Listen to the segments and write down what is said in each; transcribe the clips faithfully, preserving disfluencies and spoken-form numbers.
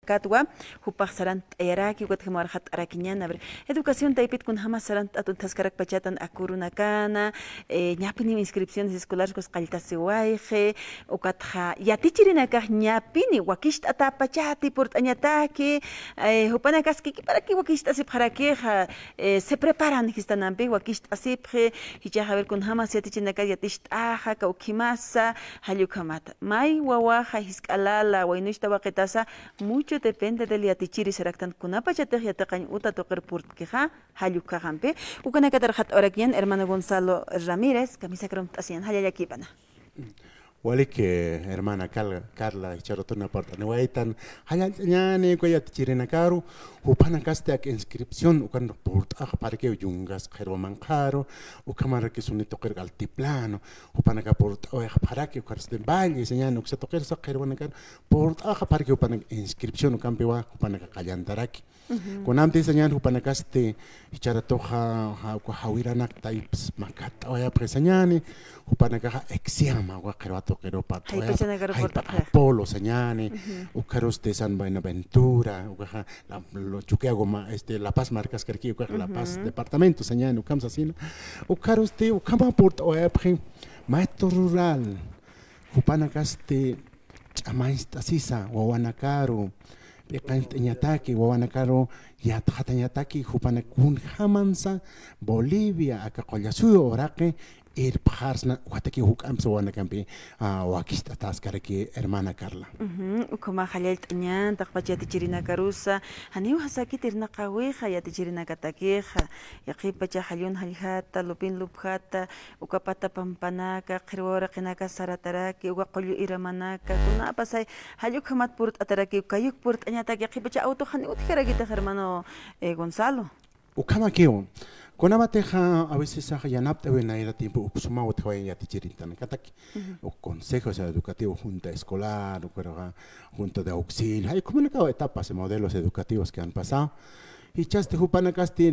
katwa, jupax sarant'ayaraki, ukatjam arxat'arakiñan, a ver, educación taypit kunjamas sarantt'at uñthaskarakpachatan akürunakana, eh, ñapiniw inscripciones escolares qalltasiwayxi, ukatxa yatichirinakax ñapini wakicht'atäpachati purt'añataki, eh, jupanakaski kiparaki wakicht'asipxarakixa, eh, se preparan jistanampi wakicht'asipxi, jichhax a ver kunjamas yatichirinaka yaticht'axa, kawkhimasa, jall ukhamata. May wawaxa jisk'a lala, waynuch tawaqitasa, mucho depende del yatichiri saraktan kunapachatix yatiqañ uta tuqir purt'kixa, jall ukhampi. Ukanakatar arxat'awarakiñan hermano Gonzalo Ramírez, kamisakar umt'asiñan, jallallakipana. Walik, eh, hermana Carla, Carla, jichhar utanakax purt'aniwaytan, jallallt'añäni uka yatichirinakaru, jupanakasti aka inscripción, ukan purt'axapxarakiw Yungas qhirwa manqharu, ukhamaraki suni tuqir altiplano, jupanakax purt'awayxapxaraki, ukarasti valle sañäni, uksa tuqirsa qhirwanakaru, purt'axapxaraki jupanak inscripción, ukampiwa jupanakax qallantaraki. Kunamti sañäni jupanakasti, jichharatuxa, ja, uka jawiranak taypis makatt'awayapxi sañäni, jupanakaxa Exeama, uka qhirwa tuqiru purt'awayapxi, jaypachanakaru jaypa purt'apxi. Apolo sañäni, ukarusti San Buenaventura, ukaxa la, lo, Chukiyawu ma, este, La Paz markaskaraki, ukaxa La Paz departamento sañäni, ukham sasina, ukarusti, ukhama purt'awayapxi, maestro rural, jupanakasti ch'amañcht'asisa, wawanakaru, p'iqañcht'añataki, wawanakaru yatxatañataki, jupanak kunjamansa Bolivia, aka qullasuyu uraqi, irpxarsna, ukataki juk'ampis wawanakampi, ah, wakicht'atäskaraki, hermana Carla. Ukhamax jallallt'añan, taqpach yatichirinakarusa, janiw jasakit irnaqäwixa, yatichirinakatakixa, yaqhip pacha jallun jallxata, lupin lupjata, uka pata pampanaka, qhirwa uraqinaka sarataraki, uka qullu iramanaka, kunapasay, jall ukhamat purt'ataraki, uka yuk purt'añataki, yaqhip pacha awtox janiw utjarakitix, hermano, eh, Gonzalo. Ukhamakiw. Kunamatixa, a veces, axa, yanapt'awi nayra tiempo uk suma utjawayi yatichirintanakataki. Uk consejos educativos, junta escolar, ukaruxa, junta de auxilio. Jay ukhamanakaw etapas, modelos educativos que han pasado. Jichhasti jupanakasti,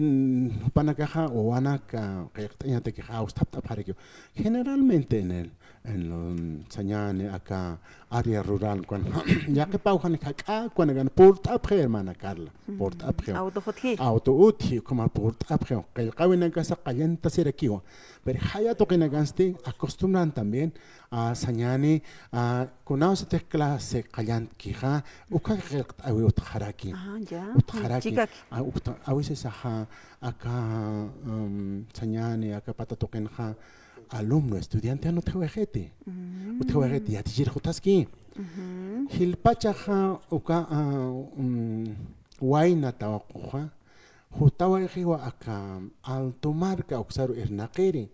jupanakaxa, wawanaka, qillqt'añatakixa, awstapt'apxarakiw. Generalmente en el, en lo, sañäni aka área rural, ukan, yaqhipaw jan jak'a, ukanakan purt'apxi, hermana Carla, purt'apxi. Auto utji. Auto utji, ukhama purt'apxi, qillqäwinakasa qallantasirakiwa. Pero jaya tuqinakansti acostumbran también a sañäni, a, kunawsatix clase qallantkixa, uka qillqt'awi utjaraki. Ah, ya. Utjaraki. Chikaki. A, utja-, a veces, axa, aka, um, sañäni, aka pata tuqinxa, alumno, estudiante, jan utjawayxiti. Utjawayxiti, yatichir jutaski. Jilpachaxa, uka, a, um, wayna tawaquxa, jutawayxiwa aka Alto marka uksaru irnaqiri.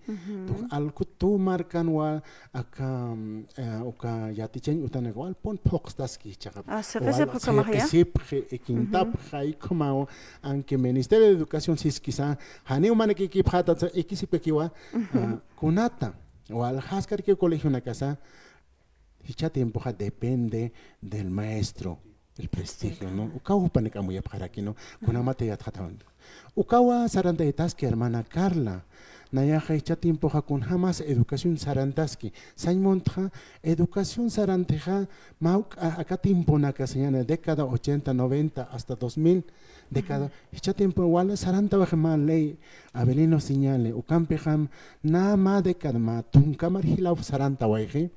Tuq Alto markanwa aka, eh, uka yatichañ utanakax walpun phuqstaski chiqap. Ah, siqisipxi, wal siqisipxi, ikintapxi, jay ukhamaw, aunque Ministerio de Educación siskisa, janiw manakikipxätatsa, ikisipakiwa, ah, kunata, waljaskarkiw colegionakasa, jichha tiempoxa depende del maestro, el prestigio, ¿no? Ukaw jupanak amuyapxaraki, ¿no? Kunamati yatxatawan. Ukawa sarantaytaski, hermana Carla. Nayaxa jichha tiempoxa kunjamas educación sarantaski. Sañ muntxa, educación sarantixa, mä uk-, a-, aka tiemponaka sañäni, década ochenta, noventa, hasta dos mil, década, jichha tiempo wali sarantawayxi mä ley Avelino Siñale, ukampixam, nä mä década mä tunka mar jilaw sarantawayxi,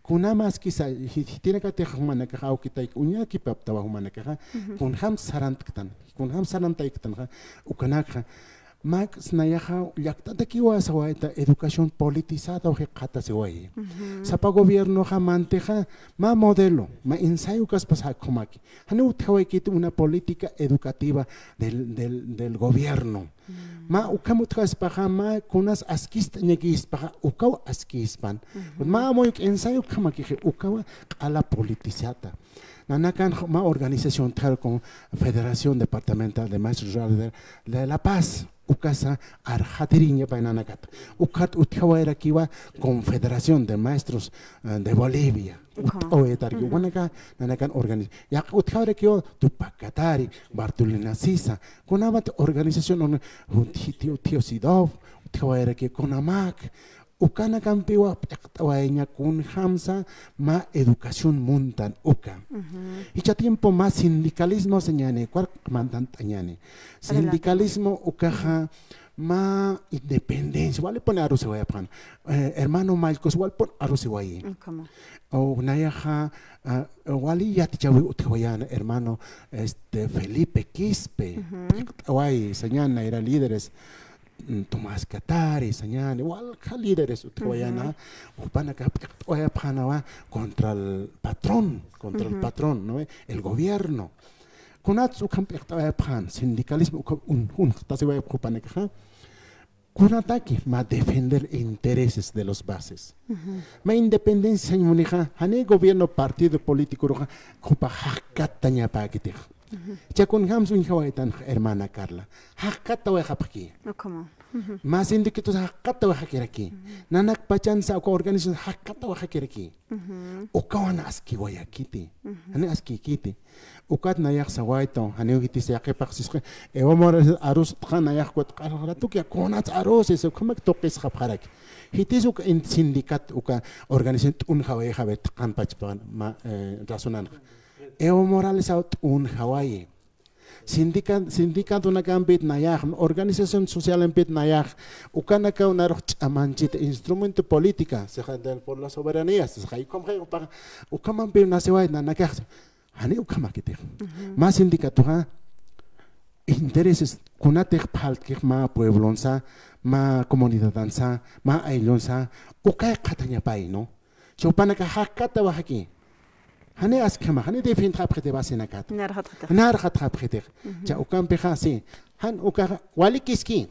kunamaskisa, ji-, jitinakatix jumanakaxa awkitayki uñakipaptawa jumanakaxa, kunjam sarantktan, kunjam sarantayktanxa, ukanakxa, mak nayaxa llakt'atakiwa sawayta educación politizada jikxatasiwayi. Sapa gobiernoxa mantixa, mä modelo, mä ensayo kaspas jakjumaki. Janiw utjawaykiti una política educativa del, del, del gobierno. Mä ukham utjaspaxa, mä kunas askist'añakispaxa, ukaw askispan. Mä amuyuk ensayo ukhamakixi, ukawa q'ala politizata. Nanakan mä organización tal como Federación Departamental de Maestros Rurales de, de La Paz, ukasa arxatiriñapay nanakata. Ukat utjawayarakiwa Confederación de Maestros, eh, de Bolivia. Utjawayarakiwa, nanakan organiz-, yaqha utjawayarakiwa Tupac Katari, Bartolina Sisa, kunamat organización, un, un tío, tío Sidov, utjawayarakiwa Conamak, Ukanakampiwa p'iqt'awayaña kunjamsa mä educación muntan uka. Jichha tiempo mä sindicalismo sañäni, ukar q'umantant'añäni. Sindicalismo ukaxa mä independencia, walipun arusiwayapxan. Eh, hermano Mallkus, walipun arusiwayi. Ukhama. O nayaxa, ah, wali yatichäwi utjawayäna, hermano, este, Felipe Quispe, p'iqt'awayi, sañäni nayra líderes, mm, Tomás Katari, sañäni, walja líderes utjawayäna, jupanakax p'iqt'awayapxänawa contra el patrón, contra el patrón, ¿no ve? El gobierno. Kunats ukham p'iqt'awayapxän, sindicalismo ukham un, un, tasiwayapx jupanakaxa. Kunataki mä defender intereses de los bases. Mä independencia sañ munixa, jani gobierno partido político uruxa, jupa jaqkatañapäkitix. Jichha kunjams uñjawaytanx hermana Carla. Jaqkatawayxapxki. Ukhama. Mä sindicatos jaqkatawayxakiraki. Nanak pachansa uka organización jaqkatawayxakiraki. Ukawan askiwayakiti. Jani askikiti. Ukat nayax sawaytu, janiw jitis yaqhipax sisqi, Evo Morales arustxa nayax kut q'alxratuki, kunats arusis, ukhamak tuqisxapxaraki. Jitis uka in-, sindicat, uka organización t'unjawayxawi taqan pachpa ma, eh, razonanxa. Evo Morales aw t'unjawayi. Sindica-, sindicatonakampit nayax, organización socialampit nayax, ukanakaw narux ch'amanchit instrumento política, sixa del, por la soberanía, sixa, ukhamampi nasiway nanakax, jani ukhamakitix. Mä sindicatoxa, intereses kunatix phaltkix mä pueblonsa, mä comunidadansa, mä ayllunsa, ukay qhatañapay, ¿no? Jupanakax jaqkatawayxaki. Jani askhama, jani defendxapxiti basinakat. Narxatxatix. Narxatxapxitix. Cha ukampixa, sí. Jan ukaxa, walikiski.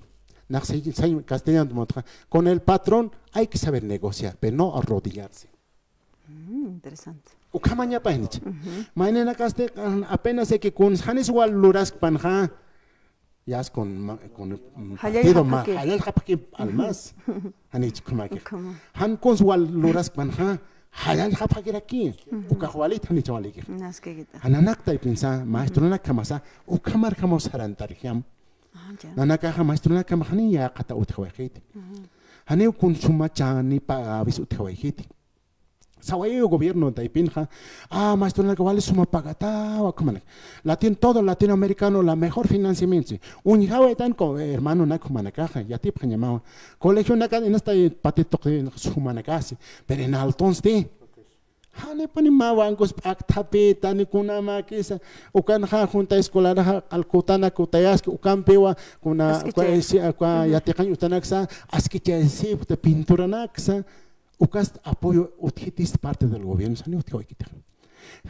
Nax say, say castellano mutxa, con el patrón hay que saber negociar, pero no arrodillarse. Mm, interesante. Ukhamañapaynich. Mayninakasti, apenas que kuns, janis wal luraskpanxa, yas con ma-, con, mm, partido ma-, jallallxapxaki almas. Janich ukhamakix. Ukhama. Jan kuns wal luraskpanxa, jallallxapxakiraki. Ukax walit, janich walikix. Naskikita. Jananak taypinsa, maestronak kamasa, ukhamarjamaw sarantarjam. Ah, ya. Nanakaxa maestronak kamax jani yäqata utjawayxiti. Janiw kun suma chani pagawis utjawayxiti. Sawayiw gobierno taypinxa, ah, maestronak wali suma pagatawa, ukhamanaka. Latin-, todo latinoamericano, la mejor financiamiento, sí. Uñjawaytan ko-, hermanonak jumanakaxa, yatipxañamawa. Colegionakan inastay pati tuqi jumanakasi, pero en altonsti. Janipuni mä bancos p'akthapita, ni kunamakisa, ukanxa junta escolarxa, q'al kutana kutayaski, ukampiwa, kuna, askichaya. Uka, esi-, uka yatiqañ utanaksa, askichayasipta, pinturanaksa, Ukast apoyo utjitist parte del gobierno, sani utjawaykitix.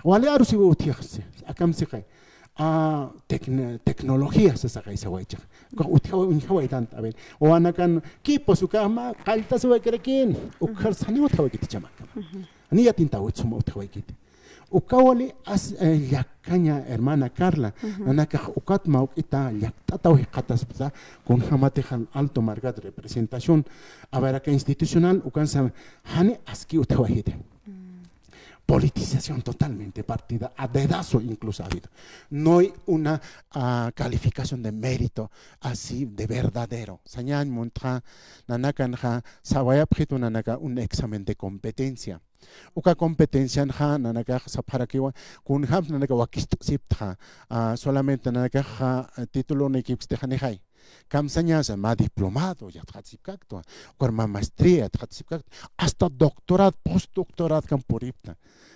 Wali arusiw utjixsi, akamsixay. A, tecn-, tecnología sasaqay sawaychix. Uka utjawa-, uñjawaytant, a ver. O anakan kipos uka mä qalltasiwaykirakïn. Ukhar sani utjawaykiti chamakama. Ani yatintaw suma utjawaykiti. Uka wali as, eh, llakkaña hermana Carla, nanakax ukat mawk'ita llakt'ataw jikxataspsa, kunjamatix jan alto markat representación, a ver, aka institucional, ukansa, jani aski utjawayjiti. Politización totalmente partida, a dedazo incluso ha habido. No hay una, ah, calificación de mérito así de verdadero. Sañañ muntxa, nanakanxa, sawayapxitu nanaka un examen de competencia. Uka competencianxa nanakax sapxarakiwa, kunjams nanaka wakist'siptxa, ah, solamente nanakaxa, eh, título nikipksti janixay. Kamsañasa mä diplomado yatxatasipkaktwa, ukar mä maestría yatxatasipkaktwa, hasta doctorado, postdoctorado kam puripkta.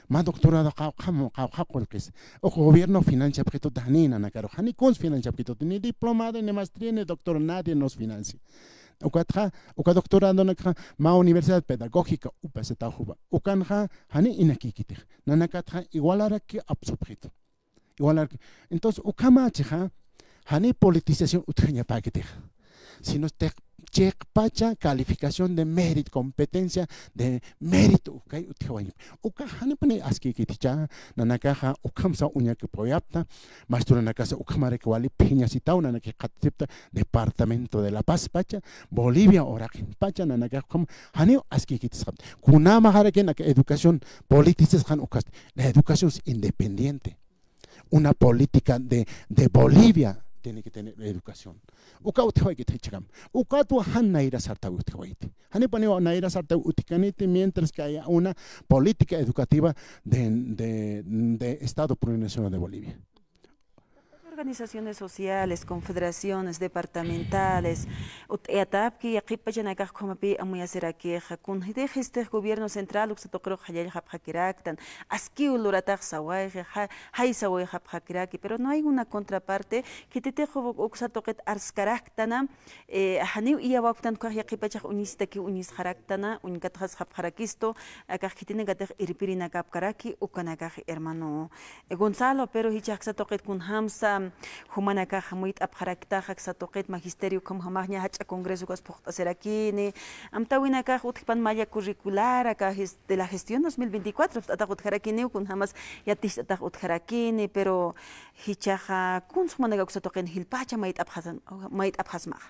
Mä doctorado qawqham, qawqha qullqis. Uka gobierno financiapxituta jani nanakarux, jani kuns financiapxituta, ni diplomado, ni maestría, ni doctorado, nadie nos financia. Ukatxa, uka doctoradonakxa, mä universidad pedagógica, UPSTaw jupa. Ukanxa, jani inakïkitix. Nanakatxa, igualaraki apsupxitu. Igualaraki. Entonces, ukhamachixa, jani politización utjañapäkitix. Sino chiq-, chiqpacha calificación de mérito, competencia de mérito, ukay utjawaña. Uka janipuni askïkiticha, nanakaxa, ukhamsa uñakipuyapta, maestronakasa ukhamaraki wali phiñasitaw, nanaki qhatasipta, Departamento de La Paz pacha, Bolivia uraqin pacha, nanakax ukham, janiw askïkitisxapta. Kunamaxarakin aka educación politizasxan ukhasti. La educación es independiente. Una política de, de Bolivia, tiene que tener educación. Uka utjawaykit jichhakam. Ukatwa jan nayra sartawi utjawayti. Janipaniwa nayra sartawi utjkaniti, mientras que haya una política educativa de, de, de Estado Plurinacional de Bolivia. Organizaciones sociales, confederaciones departamentales, ut'ayatapki, yaqhip pachanakax ukhamapi amuyasirakixa, kunjitix este gobierno central uksa tuqirux jallallxapxakiraktan, askiw luratax sawayxi, ja-, jay sawayxapxakiraki, pero no hay una contraparte, khititix uksa tuqit arskaraktana, eh, janiw iyawaktan ukax yaqhipachax uñisitakiw uñisxaraktana, uñkatxasxapxarakistu, akax khitinakatix irpirinakapkaraki, ukanakax hermano Gonzalo, pero jichhax aksa tuqit kunjamsa, jumanakax amuyt'apxaraktaxa aksa tuqit magisterio ukham jamaxña jach'a congreso ukas phuqt'asirakini, amtawinakax utjpan malla curricular, aka ges-, de la gestión dos mil veinticuatro, pt'atax utjarakiniw, kunjamas yaticht'atax utjarakini, pero jichhaxa kuns jumanakax uksa tuqin jilpacha mayt'apxas-, mayt'apxasmaxa.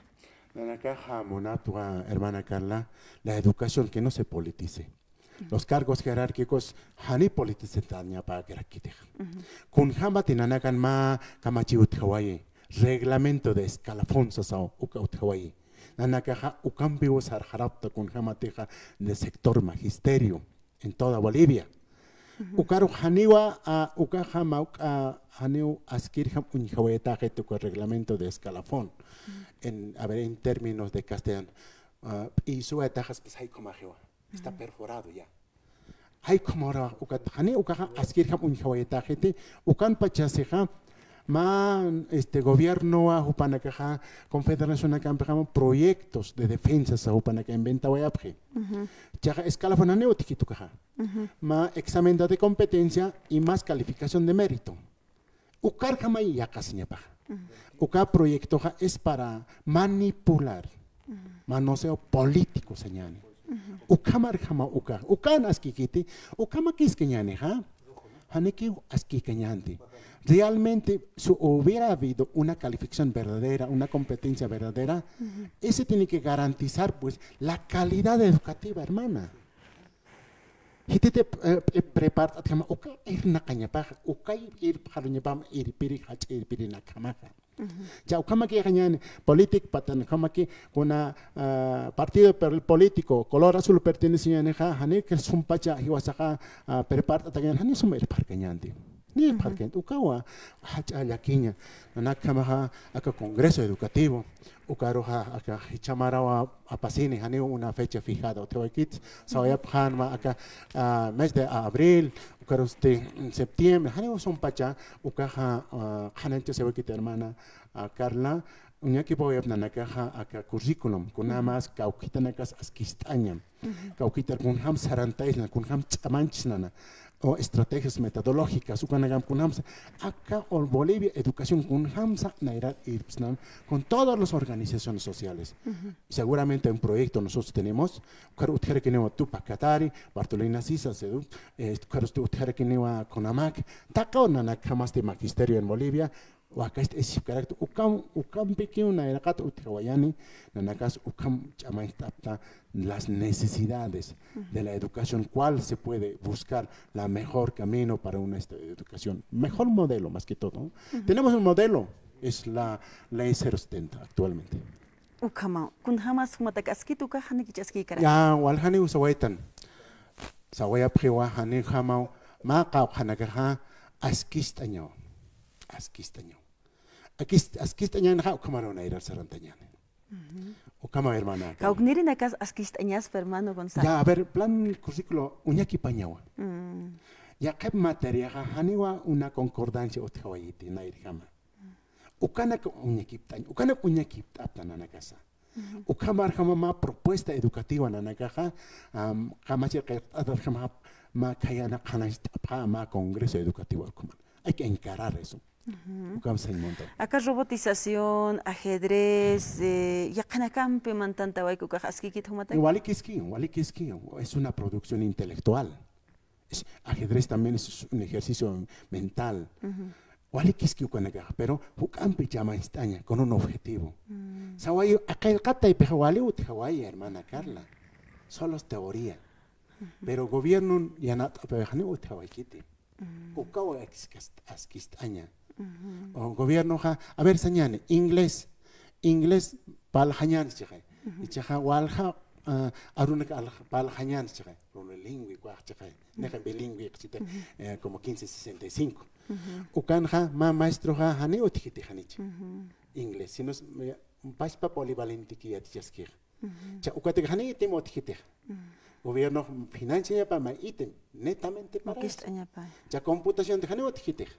Nanakaxa munatwa, hermana Carla, la educación que no se politice. Los cargos jerárquicos jani politizantañapäkirakitix. Kunjämati nanakan mä kamachi utjawayi, reglamento de escalafón sasaw uka utjawayi. Nanakaxa ukampiw sarxarapxta kunjämatixa de sector magisterio en toda Bolivia. Ukarux janiwa, a, ukaxa mä juk'a janiw askirjam uñjawayatäxiti uka reglamento de escalafón. En, a ver, en términos de castellano, a, p'isuwayataxas, pues, jay ukhamaxiwa. Está perforado ya. Jay ukhamaraw ukat, jani ukaxa askirjam uñjawayatäxiti, ukan pachasixa, mä, este, gobiernowa jupanakaxa, confederacionakampixama proyectos de defensa sa jupanaka inventawayapxi. Chaxa escalafón janiw utjkiti ukaxa. Mä examen de competencia y más calificación de mérito. Ukarjamay yaqhasiñapaxa. Uka proyectoxa es para manipular, manoseo político sañäni. Ukhamarjama uka, ukan askikiti, ukhamakiskañänixa, janikiw askikañänti. Realmente, si hubiera habido una calificación verdadera, una competencia verdadera, ese tiene que garantizar, pues, la calidad educativa, hermana. Jititi, eh, eh, prepart'atjama, uka irnaqañapaxa, ukay irpxaruñapam, irpiri, jach'a irpirinakjamaxa. Cha ukhamakixa ñäni, político patan ukhamaki, kuna, ah, partido per-, político, color azul perteneceñänixa, jani que sumpacha jiwasaxa, ah, prepart'atañäni, jani sum irpxarkañänti. Ni pharkent, ukawa, jach'a llakiña. Nanakjamaxa aka congreso educativo, ukaruxa aka jichha maraw apasini, janiw una fecha fijada utjawaykitu, sawayapxänwa aka, ah, mes de abril, ukarusti, mm, septiembre, janiw sumpacha, ukaxa, ah, qhananchasiwaykitu hermana, ah, Carla, uñakipawayap nanakaxa aka curriculum, kunjamas kawkitanakas askist'añam. Kawkitar kunjam sarantaysna, kunjam ch'amanchisnana, o estrategias metodológicas, ukanakam kunjamsa, aka ol Bolivia educación kunjamsa nayrar irpsnan con todas las organizaciones sociales. Y seguramente un proyecto nosotros tenemos, ukaru utjarakiniwa Tupac Katari, Bartolina Sisa, Sedu, eh, ukaru utjarakiniwa CONAMAC, taqaw nanakjamasti magisterio en Bolivia, Wakasti isipkarakta, ukam, ukampikiw nayraqat utjawayani, nanakas ukham ch'amañcht'apta las necesidades de la educación, cuál se puede buscar la mejor camino para una esta educación, mejor modelo más que todo, ¿no? Tenemos un modelo, es la ley cero setenta actualmente. Ukhama, kunjamas jumatak askit ukax janikich'askïkarak. Ya, waljaniw sawaytan. Sawayapxiwa janijamaw, mä qawqhanakaxa askist'añaw. Askist'añaw. Akist-, askist'añänixa ukhamaruw nayrar sarantañäni. Ukhamaw, hermana. Kawknirinakas askist'añaspa, hermano Gonzalo. Ya, a ver, plan currículo uñakipañawa. Yaqhip materiaxa janiwa una concordancia utjawayiti, nayrjama. Ukanak uñakipt'añ, ukanak uñakipt'apta nanakasa. Ukhamarjama mä propuesta educativa nanakaxa, am, kamachir qillqt'atarjama mä khayana qhanañcht'apxa mä congreso educativo ukhaman. Hay que encarar eso. Ukham sañ monta. Aka robotización, ajedrez, eh, yaqhanakampi mantantawayku ukax askikit jumatak. Walikiski, walikiski, es una producción intelectual. Es, ajedrez también es un ejercicio mental. Walikiski ukanakax, pero juk'ampi ch'amañcht'aña, con un objetivo. Sawayi, aqillqat taypixa wali utjawayi, hermana Carla. Solo es teoría. Pero gobierno yanapt'apayxani utjawaykiti. Ukaw askist-, askist'aña. O gobiernoxa, a ver, sañäni, inglés, inglés parlañän chiqay. Jichhaxa walja, ah, arunak al-, parlañän chiqay. Plurilingüe ukax chiqay. Nixa bilingüe chita, eh, como quince sesenta y cinco. Ukanxa mä maestroxa janiw utjkiti janich inglés, sino es, eh, pachpa polivalenteki yatichaskix. Cha, ukatak janiw item utjkitix. Gobierno financiañapa mä item, netamente para eso. Cha, computación de janiw utjkitix.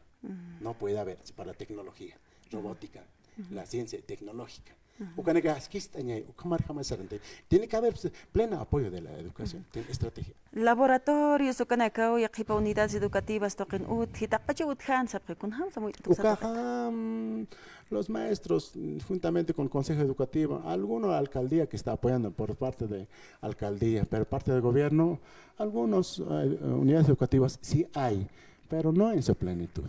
No puede haber, si para la tecnología, robótica, la ciencia tecnológica. Ukanaka askist'añay, ukhamarjama sarantay. Tiene que haber, pues, pleno apoyo de la educación, tiene estrategia. Laboratorios, ukanakaw yaqhipa unidades educativas tuqin utji, taqpacha utjan sapxi, kunjam samuyt'at uksa tuqi. Ukaxa, mm, los maestros, mm, juntamente con el Consejo Educativo, alguna alcaldía que está apoyando por parte de alcaldía, pero parte del gobierno, algunos, eh, unidades educativas sí hay, pero no en su plenitud.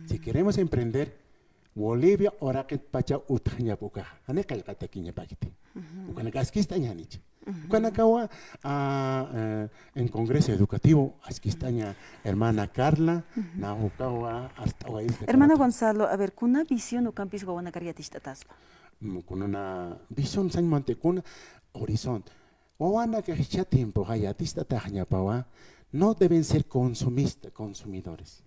Si queremos emprender, Bolivia uraqitpacha utjañap ukaxa. Jani qillqatakiñapäkiti. Ukanaka askist'añänich. Ukanakawa, ah, eh, en Congreso Educativo askist'aña hermana Carla, nax ukawa ast'awayta. Hermano Gonzalo, a ver, kuna visión ukampis wawanakar yaticht'ataspa. Mm, kuna visión sañ mantikuna horizonte. Wawanaka jichha tiempoxa yaticht'ataxñapawa, no deben ser consumista, consumidores.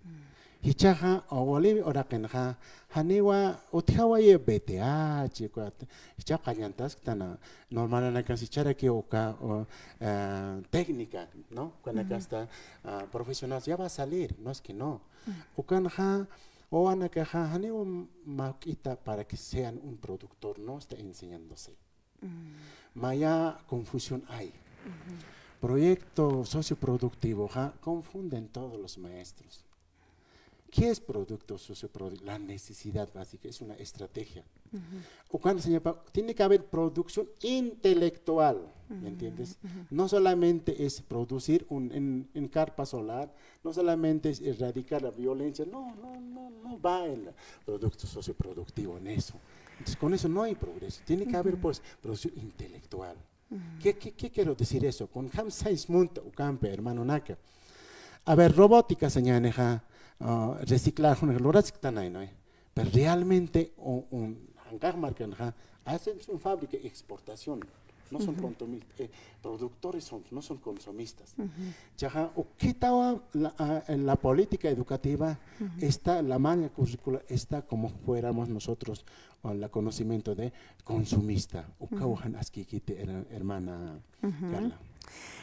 Jichhaxa, o Bolivia uraqinxa, janiwa utjawayi B T H, ukat, jichha qalltantasktan, normalanakas jichharakiw uka, o, eh, técnica, ¿no? Ukanakasta, ah, profesional, ya va a salir, no es que no. Ukanxa, wawanakaxa, janiw mä juk'ita para que sean un productor, no está enseñándose. Maya confusión hay. Proyecto socioproductivoxa confunden todos los maestros. ¿Qué es producto socioproductivo? La necesidad básica, es una estrategia. Ukan señapa, tiene que haber producción intelectual, ¿me entiendes? No solamente es producir un, en, en carpa solar, no solamente es erradicar la violencia, no, no, no, no va el producto socioproductivo en eso. Entonces, con eso no hay progreso. Tiene que haber, pues, producción intelectual. ¿Qué, qué, qué quiero decir eso? Kunjam sañ munta ukampi, hermanonaka. A ver, robótica sañänixa, ah, reciclar, lurasktanay, ¿no? Pero realmente, un, un, anqax markanxa, hacen su fábrica de exportación. No son consumistas, eh, productores son, no son consumistas. Chaja, ukitawa la, ah, la política educativa está, la malla curricular está como fuéramos nosotros, o el conocimiento de consumista. Ukawa jan askikiti, her-, hermana Carla.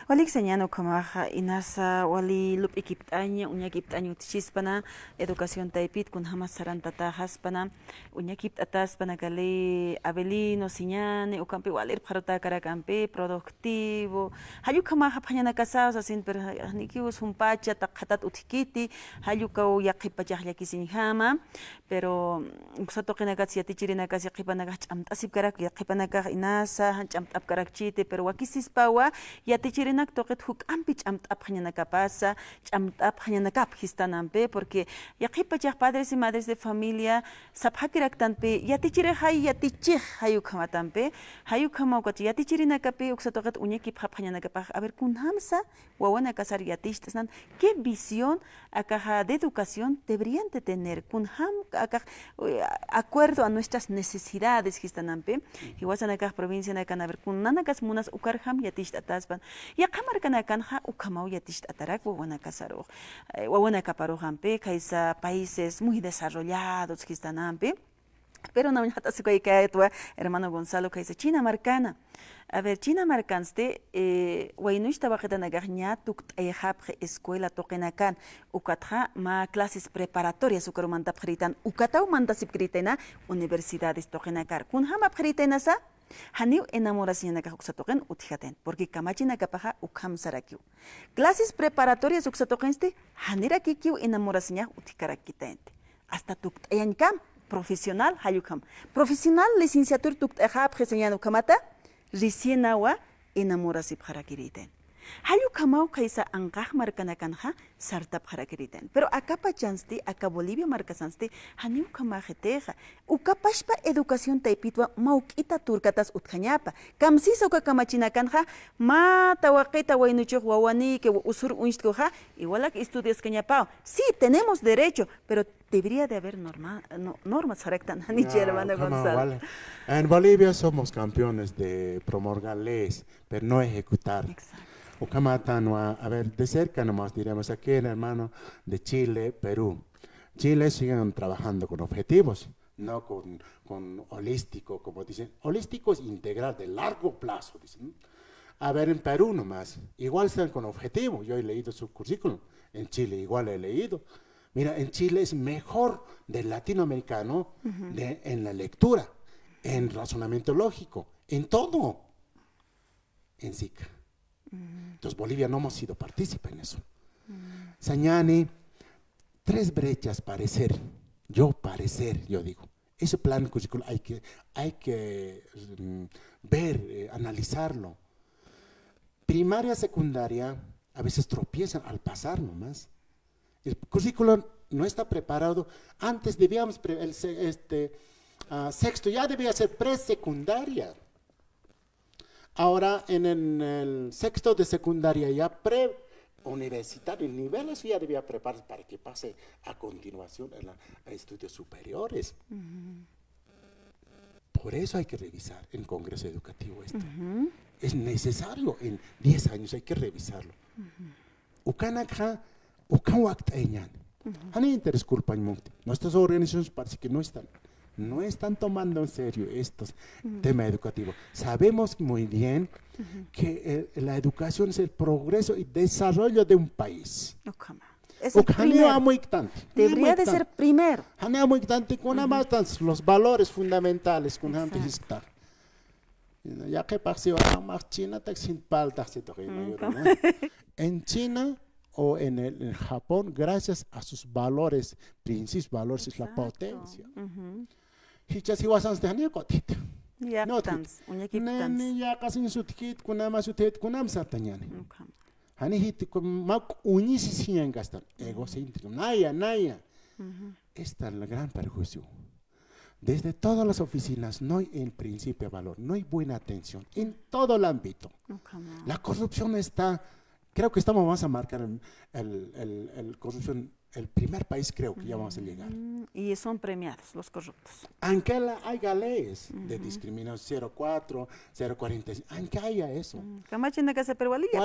Walik sañäni ukhamaxa, inasa wali lup'ikipt'aña, uñakipt'aña utjispana, educación taypit kunjamas sarantataxaspana, uñakipt'ataspana kali Avelino Siñani, ukampi walirpxarutäkarakampi, productivo, jall ukhamaxa apxañanakasaw sasin, pero janikiw sumpacha taqhatat utjkiti, jall ukaw yaqhip pachax llakisiñjama, pero uksa tuqinakats yatichirinakas yaqhipanakax ch'amt'asipkarak, yaqhipanakax inasa jan ch'amt'apkarakchiti, pero wakisispawa yatichirinak tuqit juk'ampi ch'amt'apxañanakapasa, ch'amt'apxañanakap jistanampi, porque yaqhip pachax padres y madres de familia sapxakiraktanpi, yatichirixay yatichix jay ukhamatampi, jay ukhama ukat yatichirinakapi uksa tuqit uñakipxapxañanakapax, a ver, kunjamsa wawanakasar yaticht'asnan, ¿qué visión akaxa de educación deberían de tener? Kunjam akax, eh, acuerdo a nuestras necesidades jistanampi, jiwasanakax provincianakan, a ver, kunanakas munas ukarjam yaticht'ataspan, yaqha markanakanxa ukhamaw yaticht'atarak wawanakasarux, eh, wawanakaparux ampi, khaysa países muy desarrollados jistanampi. Pero nayax jat'asikuykayatwa, hermano Gonzalo, khaysa China markana. A ver, China markansti, eh, waynuch tawaqitanakax ña tukt'ayxapxi escuela tuqinakan, ukatxa mä clases preparatorias ukaru mantapxiritan, ukataw mantasipkiritayna universidades tuqinakar. Kunjam apxiritaynasa, janiw enamorasiñanakax uksa tuqin utjatayn, porque kamachinakapaxa ukham sarakiw. Clases preparatorias uksa tuqinsti, janirakikiw enamorasiñax utjkarakitaynti. Hasta tukt'ayañkam, profesional, jall ukham. Profesional, licenciatura tukt'ayxapxi sañäni ukhamata, recién awa enamorasipxarakiritayn. Jall ukhamaw khaysa anqax markanakanxa sartapxarakiritan. Pero aka pachansti, aka Bolivia markasansti, janiw ukhamaxitixa. Uka pachpa educación taypitwa mawk'ita turkatas utjañapa. Kamsisa uka kamachinakanxa, mä tawaqita waynuchux wawanïki usur uñstkuxa, igualak estudiaskañapaw. Sí, tenemos derecho, pero debería de haber norma, no, normas, jaraktan, janichi, hermano Gonzalo. En Bolivia somos campeones de promulgar leyes, pero no ejecutar. Exacto. Ukhamatanwa, a ver, de cerca nomás diremos aquí, hermano, de Chile, Perú. Chile siguen trabajando con objetivos, no con, con holístico, como dicen. Holístico es integral, de largo plazo, dicen. A ver, en Perú nomás, igual están con objetivo. Yo he leído su currículum, en Chile igual he leído. Mira, en Chile es mejor del latinoamericano de, en la lectura, en razonamiento lógico, en todo, en sica. Entonces, Bolivia no hemos sido partícipe en eso. Sañani, tres brechas parecer, yo parecer, yo digo. Ese plan curricular hay que, hay que, mm, ver, eh, analizarlo. Primaria, secundaria, a veces tropiezan al pasar nomás. El currículo no está preparado. Antes debíamos, pre-, el se-, este, ah, sexto ya debía ser presecundaria. Ahora en, en el sexto de secundaria ya preuniversitario, el nivel eso ya debía prepararse para que pase a continuación en la, a estudios superiores. Por eso hay que revisar en Congreso Educativo esto. Es necesario, en diez años hay que revisarlo. Ukanakxa, ukan wakt'ayañäni. Jani interés culpañ munti. Nuestras organizaciones parece que no están, no están tomando en serio estos tema educativo. Sabemos muy bien que el, la educación es el progreso y desarrollo de un país. Ukhama. Es el primero. Jani amuykt'anti. Debería de ser primero. Jani amuykt'anti, kunjamastan los valores fundamentales, kunjamti jiskta. Yaqhipax siwa, amax Chinatak sintpaltax situx, ¿no? En China o en el, en Japón, gracias a sus valores, principios, valores, es la potencia. Jichhas jiwasansti jani k'ut'it. Ni yaqas insutjit, kunama sutjit, kunam sartañäni. Jani jit, kun-, mä k'uñisi siñankastan, egocéntrico, naya, naya. Esta es el gran perjuicio. Desde todas las oficinas no hay en principio valor, no hay buena atención en todo el ámbito. La corrupción está, creo que estamos, vamos a marcar el, el, el, el corrupción, el primer país creo que ya vamos a llegar. Y son premiados los corruptos. Aunque la, haya leyes de discriminación cero cuatro, cero cuarenta y cinco, aunque haya eso. Kamachinakasa, pero walilla,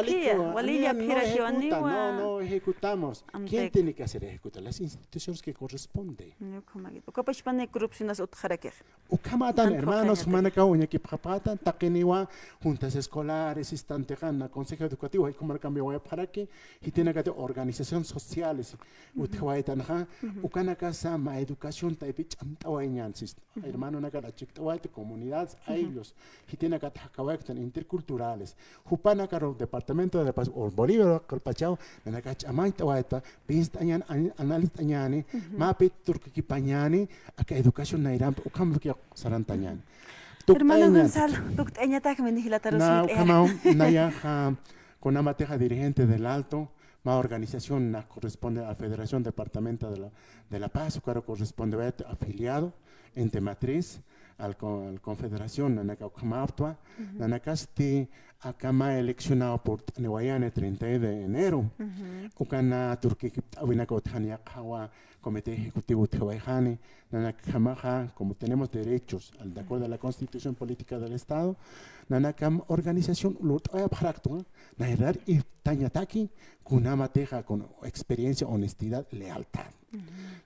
walilla, no ejecuta, no, no ejecutamos. ¿Quién tiene que hacer ejecutar? Las instituciones que corresponde. Ukhamakitu. Uka pachpani corrupcionas utjarakix. Ukhamatan, hermanos, jumanakaw uñakipxapxätan, taqiniwa juntas escolares, istantixa, na consejo educativo, jay ukhamarak amuyapxaraki, jitinakati organizaciones sociales, utjawaytanxa, ukanakasa mä educación taypi ch'amt'awayañäni, sistema. Hermanonakat achikt'awayta, comunidades, ayllus, jitinakat jakawaytan interculturales. Jupanakar departamento de La Paz o Bolivia q'alpachaw, nanakax ch'amañt'awayta, pinst'añäni, an-, analizt'añäni, mä pit turkikipañäni, aka educación nayrampi, ukham tuqi sarantañäni. Hermano Gonzalo, tukt'ayañatakmi ni jilatarus. Na, ukhamaw, nayaxa, kunamatixa dirigente del Alto, mä organización na corresponde a la Federación Departamental de La, de La Paz, ukaru corresponde afiliado, ente matriz, al con-, al confederación, nanaka ukhamaptwa, nanakasti aka mä eleccionado por Taniwayani treinta y uno de enero. Ukana turkikipt'awinaka utjani yaqhawa, comité ejecutivo utjawayxani, nanakjamaxa, como tenemos derechos, al, de acuerdo a la Constitución Política del Estado, nanakam organización lurt'awayapxaraktwa, nayrar irtañataki, kunamatixa con experiencia, honestidad, lealtad.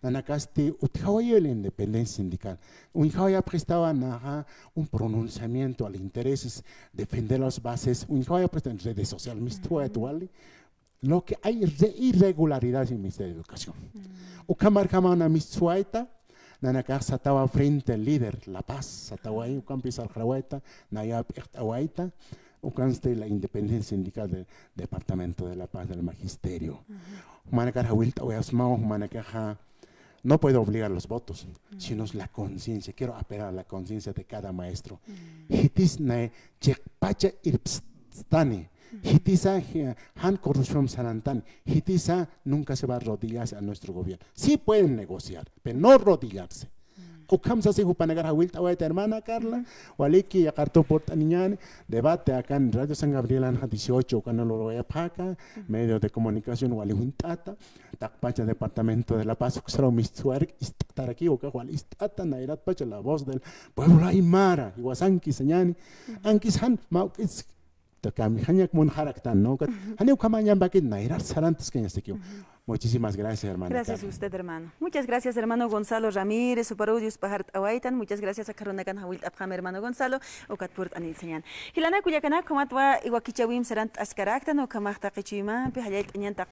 Nanakasti utjawayäni la independencia sindical. Uñjawayapxistawa naxa un pronunciamiento al intereses, defender las bases, uñjawayapxista en redes sociales, mistwayat wali, lo que hay re-, irregularidades en el Ministerio de Educación. Ukhamarjamaw na mistsuwayta, nanakax satawa Frente Líder La Paz, sataway, ukampi sarxarawayta, naya p'iqt'awayta, ukansti la independencia sindical del Departamento de La Paz del Magisterio. Jumanakar jawillt'awayasmaw, jumanakaxa, no puedo obligar los votos, sino es la conciencia. Quiero apelar a la conciencia de cada maestro. Jitis nay chiqpacha irpstani, Jitisa, eh, jan corrupción sarantan. Jitisa nunca se va a arrodillarse a nuestro gobierno. Sí pueden negociar, pero no arrodillarse. Ukham sasi jupanakar jawillt'awayta hermana Carla, waliki yaqartu purt'aniñani, debate acá en Radio San Gabriel anja dieciocho, ukan lurayapxaka, medio de comunicación wali junt'ata, taqpacha departamento de La Paz, uksaraw mistsuwarik, ist'atarakiw uka wali ist'ata, nayratpacha la voz del pueblo aymara, jiwasanki sañani, ankis jan, mawk'is, Takami, jañak munxaraktan, ¿no? Kat-, jani ukhamañambaki nayrar sarantaskañastakiw. Muchísimas gracias, hermana Gracias a Carmen. usted, hermano. Muchas gracias, hermano Gonzalo Ramírez, uparuw Dios pajart'awaytan. Muchas gracias, akarunakan jawillt'apxam, hermano Gonzalo, ukat purt'anitsañan. Jilanak kullakanak, ukhamatwa iwakichawim sarant'askaraktan, ukhamax taqi chuymampi, jallallt'añan taq